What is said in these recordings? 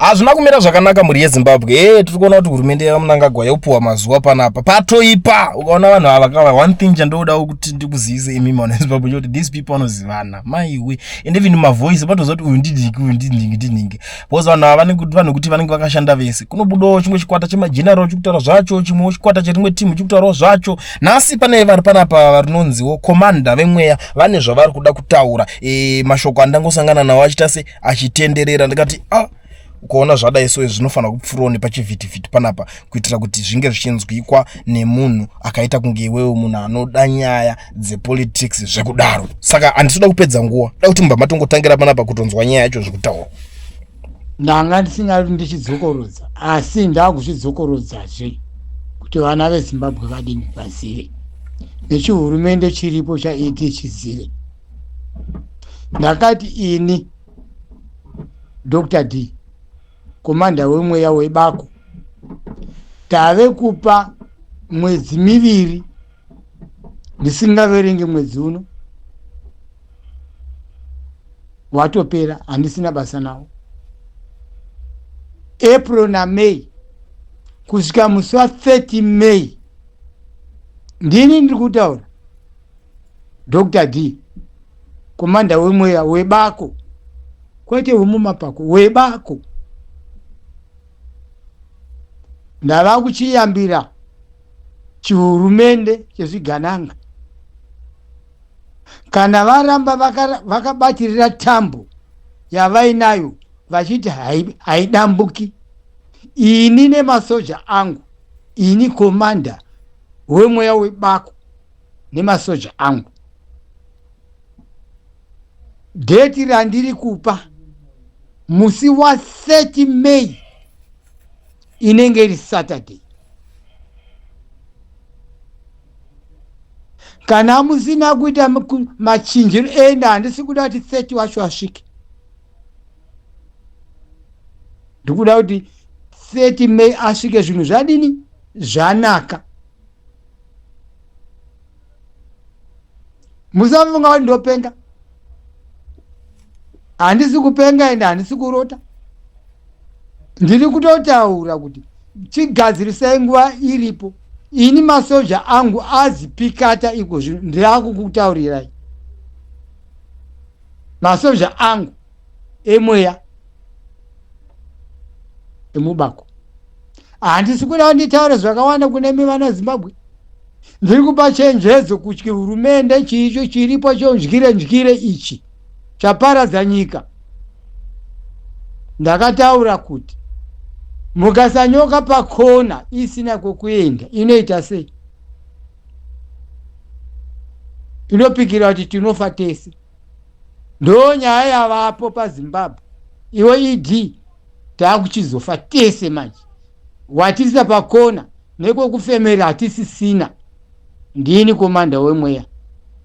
Hazvina kumira zvakanaka mhuri yeZimbabwe. Hey, tiri kuona kuti hurumende yaMnangagwa yopuwa mazuva panapa patoipa. Ukaona vanhu ava kava one thing chandoda kuti ndikuzivise imi mwana weZimbabwe chekuti these people vanozivana maiwe and even mavoice patoziva kuti uyu ndinhingi uyu ndinhingi ndinhingi because vanhu ava vanhu kuti vanenge vakashanda vese. Kunobudawo chimwe chikwata chemageneral chikutaura zvacho, chimwewo chikwata cherimwe team chikutaurawo zvacho. Nhasi pane vari panapa varinonziwo commander vemweya vane zvavari kuda kutaura. E, mashoko andangosangana nawo achita se achitenderera ndikati ah ukaona zvadai so zvinofanira kupfuurawo nepachivhitivhiti panapa kuitira kuti zvinge zvichinzwikwa nemunhu akaita kunge iwewe munhu anoda nyaya dzepolitics zvekudaro. Saka handisi kuda kupedza nguva, da kuti mubva matongotangira panapa kutonzwa nyaya yacho zvekutaurwa. Ndanga ndisingadi ndichidzokorodza asi ndakuchidzokorodzazve kuti vana veZimbabwe vadini vazive nechihurumende chiripo chaED chizive. Ndakati ini Dr D komanda wemweya webako tave kupa mwedzi miviri ndisingaverengi mwedzi uno watopera handisina basa nawo April naMay kusvika musi wa 30 May ndini ndiri kutaura Dr D komanda wemweya webako kwete wemumapako webako ndava kuchiyambira chihurumende chezvigananga kana varamba vakabatirira tambo yavainayo vachiti haidambuki ini nemasoja angu ini komanda wemweya webako nemasoja angu dheti randiri kupa musi wa 30 May inenge iri Saturday. Kana musina kuita machinjiro enda, handisi kuda kuti 30 wacho asvike. Ndikuda kuti 30 May asvike zvinhu zvadini zvanaka. Musafunga kuti ndopenga. Handisi kupenga ende handisi kurota. Ndiri kutotaura kuti chigadzirisai nguva iripo. Ini masoja angu azipikata iko zvino ndakukutaurirai. Masoja angu emweya emubako. Handisi kuda nditaure zvakawanda kune imi vana Zimbabwe. Ndiri kupa chenjedzo kutyi hurumende chiicho chiripo chondyire ndyire ichi chaparadza nyika. Ndakataura kuti mukasanyoka pakona isina kwekuenda inoita sei? Inopikira kuti tinofa tese. Ndo nyaya yavapo paZimbabwe. Iwe ED takuchizofa tese manje. Watisa pakona nekwekufemera hatisisina. Ndini komanda wemweya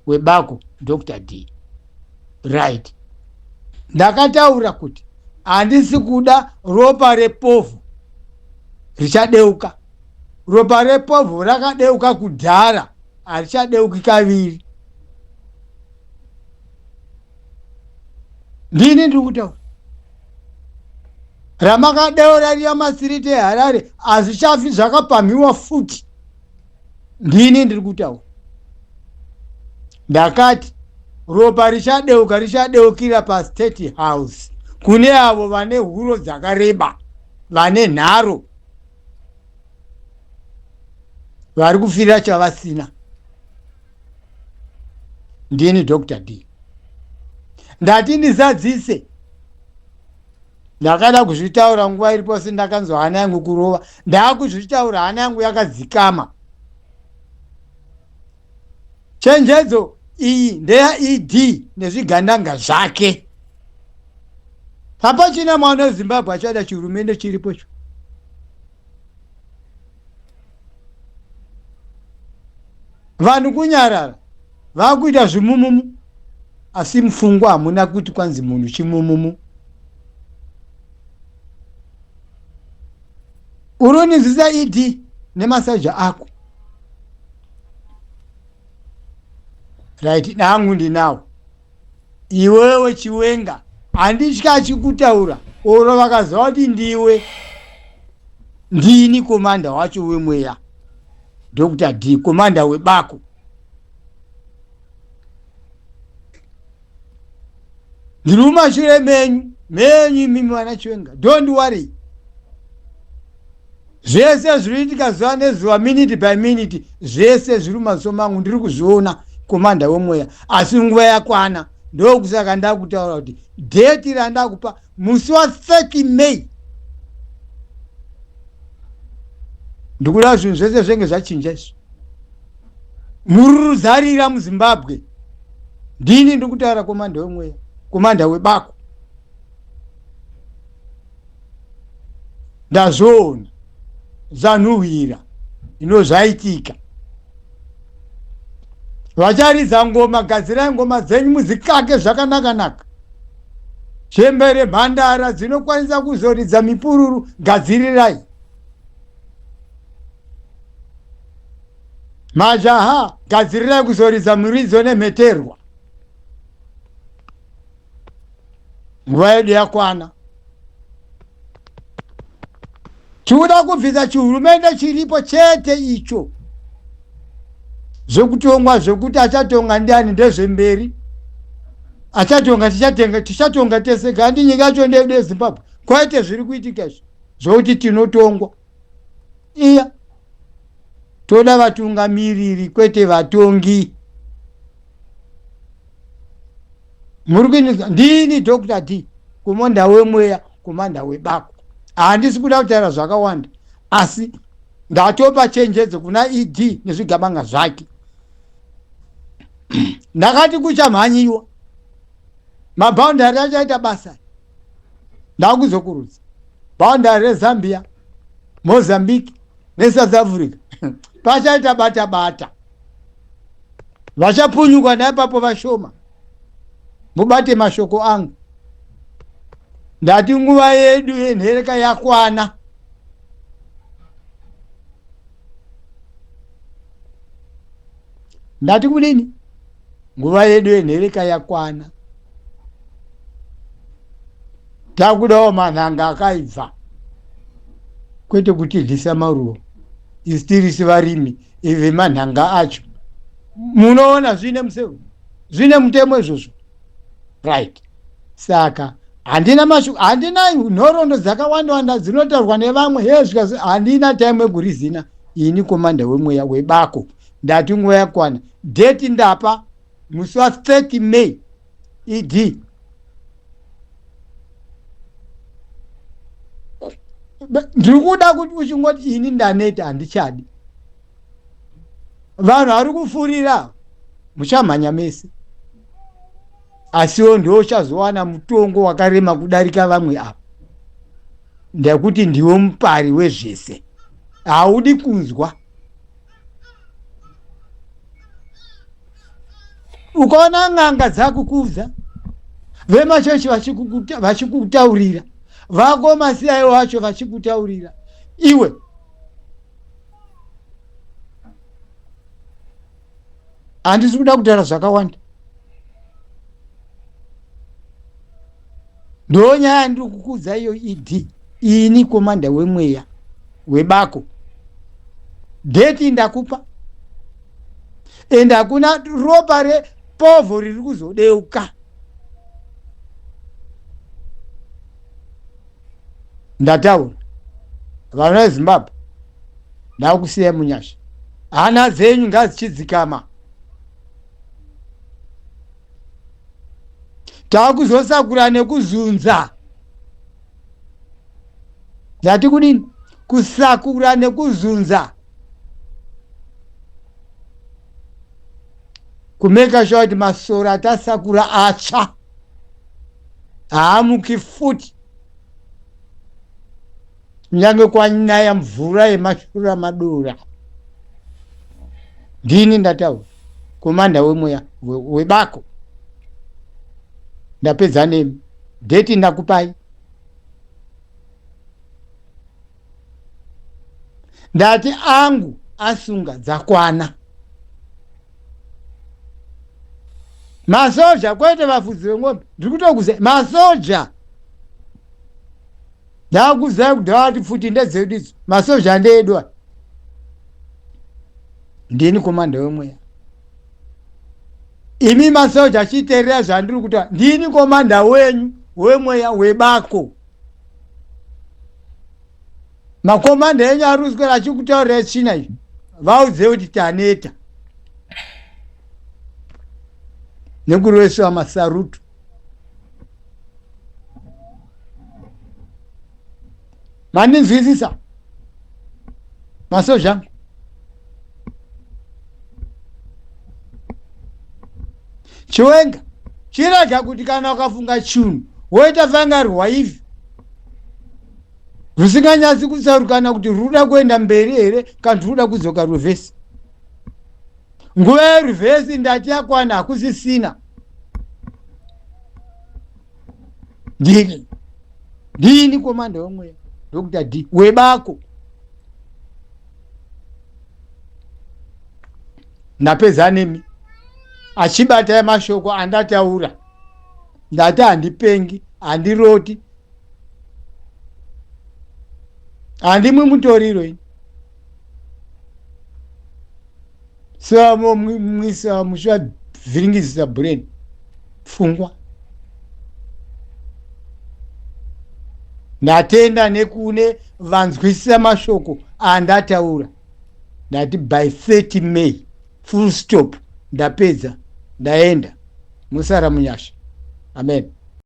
webako Dr D. Right. Ndakataura kuti handisi kuda ropa repovhu richadeuka. Ropa repovhu rakadeuka kudhara harichadeuki kaviri. Ndini ndiri kutaura. Ramakadeura riya masiriti eHarare hazvichafi zvakapamhiwa futi. Ndini ndiri kutaura. Ndakati ropa richadeuka richadeukira paState House kune avo vane huro dzakareba vane nharo vari kufira chavasina. Ndini Dr D. Ndati ndizadzise. Ndakada kuzvitaura nguva iripo sendakanzwa hana yangu kurova. Ndakuzvitaura hana yangu yakadzikama. Chenjedzo iyi ndeya ED nezvigandanga zvake. Hapachina mwana weZimbabwe achada chihurumende chiripo cho. Vanhu kunyarara vakuita zvimumumu asi mupfungwa hamuna kuti kwanzi munhu chimumumu. Uronizisa ED nemasaja ako. Right, nangu ndinawo. Iwewe Chiwenga handityi achikutaura Oro vakaziva kuti ndiwe ndini komanda wacho wemweya Dr. D, komanda webako. Ndiri mumashure menyu menyu imimi vana Chiwenga, don't worry. Zvese zviri kuitika zuva nezuva, minute by minute, zvese zviri mumaziso mangu, ndiri kuzviona, komanda wemweya. Asi nguva yakwana, ndokusaka ndakutaura kuti date randakupa musi wa30 May, ndikuda zvinhu zvese zvenge zvachinja izvi, mururuzarira muZimbabwe. Ndini ndiri kutaura, komanda wemweya, komanda webako. Ndazvoona zvanhuhwira ino zvaitika. Vacharidza ngoma, gadzirai ngoma dzenyu muzikake zvakanaka-naka. Chembere mhandara dzinokwanisa kuzoridza mipururu, gadzirirai. Majaha, gadzirirai kuzoridza muridzo nemheterwa. Nguva yedu yakwana. Tikuda kubvisa chihurumende chiripo chete icho. Zvekutongwa, zvekuti achatonga ndiani, ndezvemberi. Achatonga tichatenga, tichatonga tese. Kandi nyika yacho ndeyedu yeZimbabwe, kwete zviri kuitika izvi zvokuti tinotongwa iya. Toda vatungamiriri, kwete vatongi. Muri kuinizwa? Ndini Dr. D, komanda wemweya, komanda webako. Handisi kuda kutaura zvakawanda, asi ndatopa chenjedzo kuna ED nezvigabanga zvake. Ndakati kuchamhanyiwa, maboundary achaita basa. Ndakuzokurudza boundary reZambia, Mozambique neSouth Africa, pachaita bata bata. Vachapunyuka naipapo vashoma. Mubate mashoko angu. Ndati nguva yedu yenhereka yakwana. Ndati kudini? Nguva yedu yenhereka yakwana. Takudawo manhanga akaibva, kwete kutidyisa maruva. Isi tirisi varimi vemanhanga acho. Munoona zvine museu, zvine mutemo izvozvo, right? Saka handina mashu, handina nhoroondo dzakawanda wanda dzinotaurwa nevamwe. He, zvikazi handina time yekurizina. Ini komanda wemweya webako ndati nguva yakwana. Date ndapa musi wa30 May. ED, ndiri kuda kuti uchingoti ini ndaneta, handichadi. Vanhu vari kufurira, muchamhanya mese, asiwo ndiwo uchazowana mutongo wakarema kudarika vamwe ava, ndekuti ndiwo mupari wezvese. Haudi kunzwa. Ukaona n'anga dzakukudza, vemachechi vachikutaurira, vako masiyaiwo vacho vachikutaurira iwe, handisi kuda kutaura zvakawanda. Ndo nyaya ndiri kukudza iyo. ED, ini komanda wemweya webako, date ndakupa, ende hakuna ropa repovho riri kuzodeuka. Ndataura. Vana veZimbabwe, ndakusiyai munyasha. Hana dzenyu ngadzichidzikama. Taakuzosakura nekuzunza. Ndati kudini? Kusakura nekuzunza, kumake sure kuti masora atasakura atsva, haamuki futi kunyange kwanaya mvura yemashura madura. Ndini ndataura, komanda wemweya webako. Ndapedza nemi. Date ndakupai. Ndati angu asunga dzakwana. Masoja, kwete vafudzi veng'ombe. Ndiri kutokuza masoja. Ndakuzai kudhara kuti pfuti ndedzedu idzo, masoja ndeedu aya. Ndini komanda wemweya. Imi masoja chiteerera zvandiri kutaura. Ndini komanda wenyu wemweya webako. Makomanda enyu ari kuswera achikutaurira tsvina izvi, vaudzei kuti taneta nekuroveswa masarutu. Mandinzwisisa masoja angu? Chiwenga, chirega kuti kana ukafunga chinhu woita fanga rwaivi rusinganyatsi kutsarukana kuti ruda kuenda mberi here kana ruda kudzoka ruvhesi. Nguva yeruvhesi ndati yakwana, hakusisina. Ndini ndini komanda wemweya Dr. D webako. Ndapedza nemi achibatai mashoko andataura. Ndati handipengi, handiroti, handimwi mutoriro ini. Sevamomwisa muchivavhiringidzisa brain, pfungwa. Ndatenda nekune vanzwisisa mashoko andataura. Ndati by 30 May full stop, ndapedza, ndaenda. Musara munyasha. Amen.